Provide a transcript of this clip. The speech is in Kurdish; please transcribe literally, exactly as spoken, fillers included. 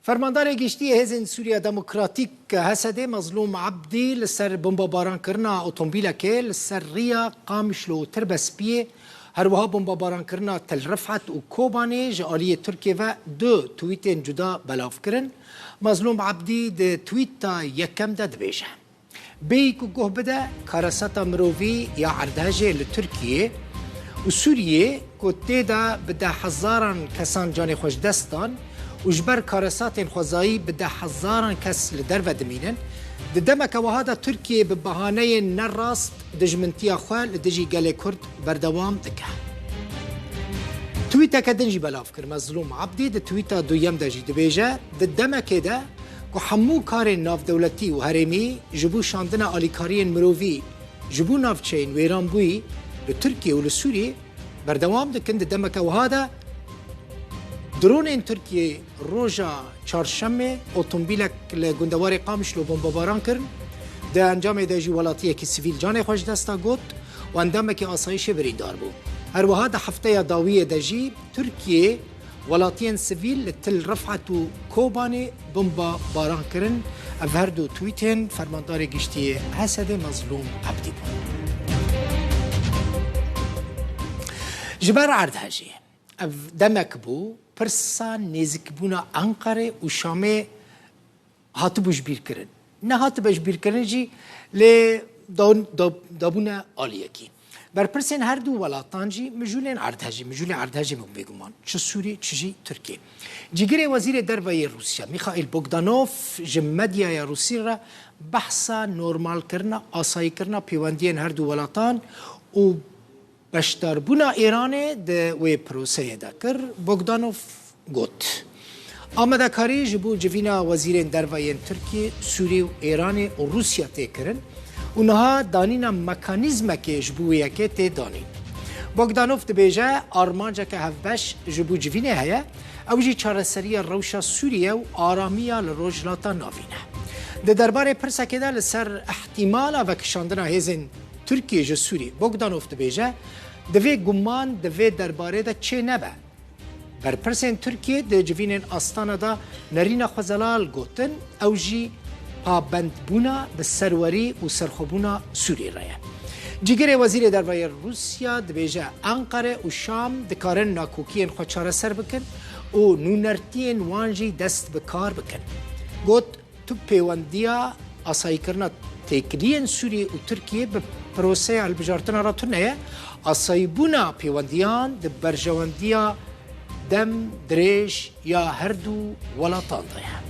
Fermandarê Giştî yê Hêzên Sûriya Demokratîk, H S D, Mezlûm Ebdî li ser bombebaran kirina otomobîlekê li ser riya Qamişlo û Tirbespiyê, her wiha bombebaran kirina Til Rifet û Kobanê ji aliyê Tirkiyê ve du twîtên cuda belav kirin. Mezlûm Ebdî di twîta yekem de dibêje, Bêyî ku guh bide karesata mirovî ya erdhejê li Tirkiyê û Sûriyê ku tê de bi dehhezaran kesan canê xwe ji dest dan û ji ber karesatên xwezayî bi dehhezaran kes li derve dimînin, di demeke wiha de Tirkiye bi behaneyên nerast dijmintiya xwe li dijî gelê Kurd berdewam dike. Twîteke din jî belav kir. Mezlûm Ebdî di twîta duyem de jî dibêje, di demekê de ku hemû karên navdewletî û herêmî ji bo şandina alîkariyên mirovî ji bo navçeyên wêranbûyî li Tirkiye û li Sûriyê berdewam dikin, di demeke wiha de dronên Tirkiyê roja çarşemê otomobîlek li gundewarê Qamişlo bombebaran kirin. Di encamê de jî welatiyekî sivîl canê xwe ji dest da, got, û endamekî asayişê birîndar bû. Her wiha di hefteya dawiyê de jî Tirkiyê welatiyên sivîl li Til Rifet û Kobanê bomba baran kirin. Ev her du twîtên Fermandarê Giştî yê H S D Mezlûm Ebdî bûn. Ji ber erdhejê, ev demek bû pirsa nêzîkbûna Enqerê û Şamê hatibû ji bîr kirin. Nehatibe ji bîr kirin jî, lê da-, da-, dabûne aliyekî. Berpirsên her du welatan jî mijûlên erdhejê, mijûlê erdhejê bûn bêguman, çi Sûrî, çi jî Tirkiyê. Cîgirê Wezîrê Derve yê Rûsya, Mîxaîl Bogdanov, ji medyaya Rûsî re behsa normalkirina, asayîkirina pêwendiyên her du welatan û beşdarbûna Îranê di wê proseyê de kir. Bogdanov got, Amadekarî ji bo civîna wezîrên derve yên Tirkiyê, Sûrî û Îranê û Rûsya tê kirin û niha danîna mekanîzmekê ji bo wê yekê tê danîn. Bogdanov dibêje, armanceke hevbeş ji bo civînê heye, ew jî çareseriya rewşa Sûriye û aramiya li Rojhilata Navîn e. Di derbarê pirsekê de li ser ihtimala vekişandina hêzên Tirkiyê ji Sûrî, Bogdanov dibêje, divê guman di vê derbarê de çê nebe. Berpirsên Tirkiyê di civînên Astana de nerîna xwe zelal gotin, ew jî pabendbûna bi serwerî û serxwebûna Sûrî re ye. Cîgirê Wezîrê Derve yê Rûsya dibêje, Enqere û Şam dikarin nakokiyên xwe çareser bikin û nûnertiyên wan jî dest bi kar bikin. Got, Tu pêwendiya asayîkirina têkiliyên Sûrî û Tirkiyê bi proseya hilbijartina re tune ye. Asayîbûna pêwendiyan di berjewendiya dem dirêj ya her du welatan de ye.